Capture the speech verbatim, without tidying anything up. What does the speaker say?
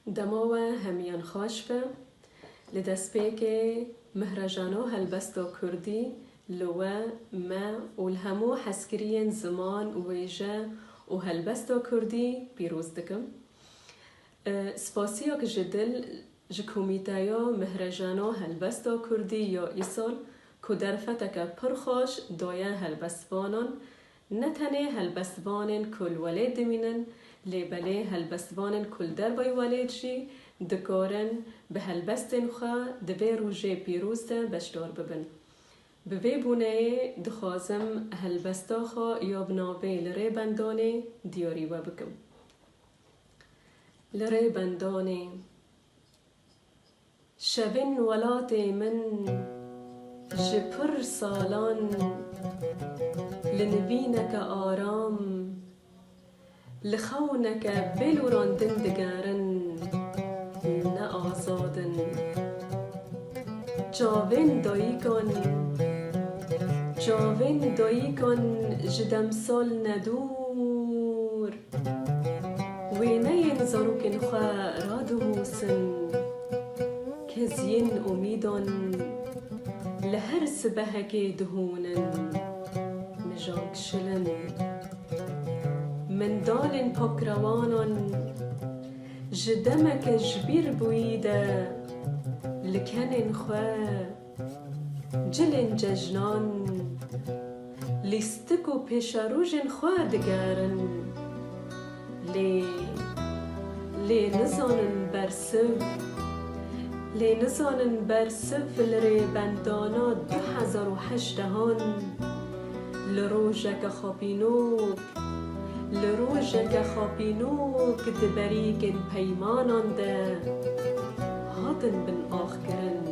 Dema we hemiyan xweş be. Li destpêkê Mihrejano Helbesta Kurdî li we, me û li hemû hezkiriyên ziman, wêje û helbesta Kurdî pîroz dikim. E, spasiyak ji dil ji Komîteya Mihrejano Helbesta Kurdî ya îsal ku derfeteke pir xweş daye helbestvanan, ne tenê helbestvanên ku li welêt dimînin, lê belê helbestvanên ku li dervayî welêt jî dikarin bi helbestên xwe di vê rojê pîroz de beşdar bibin. Bi vê bûneyê dixwazim helbesta xwe ya bi navê Li Rê Bendanê diyarî we bikim. Li Rê Bendanê. Şevên welatê min ji pir salan li nivîneke aram, li xewneke bêlûrandin digerin, ne azad in. Çavên dayikan, çavên dayikan ji demsal nedûr, wêneyên zarokên xwe radihosin, keziyên umîdan li her sibehekê dihûnin, mijak şilin. Mindalên pakrewanan ji demeke ji bîr bûyî de li kenên xwe cilên cejnan, lîstik û pêşerojên xwe digerin. Lê, lê nizanin bersiv, lê nizanin bersiv li rêbendana du hezar û heştehan, li rojeke xapînok, li rojeke xapînok di berîkên peymanan de hatin binaxkirin.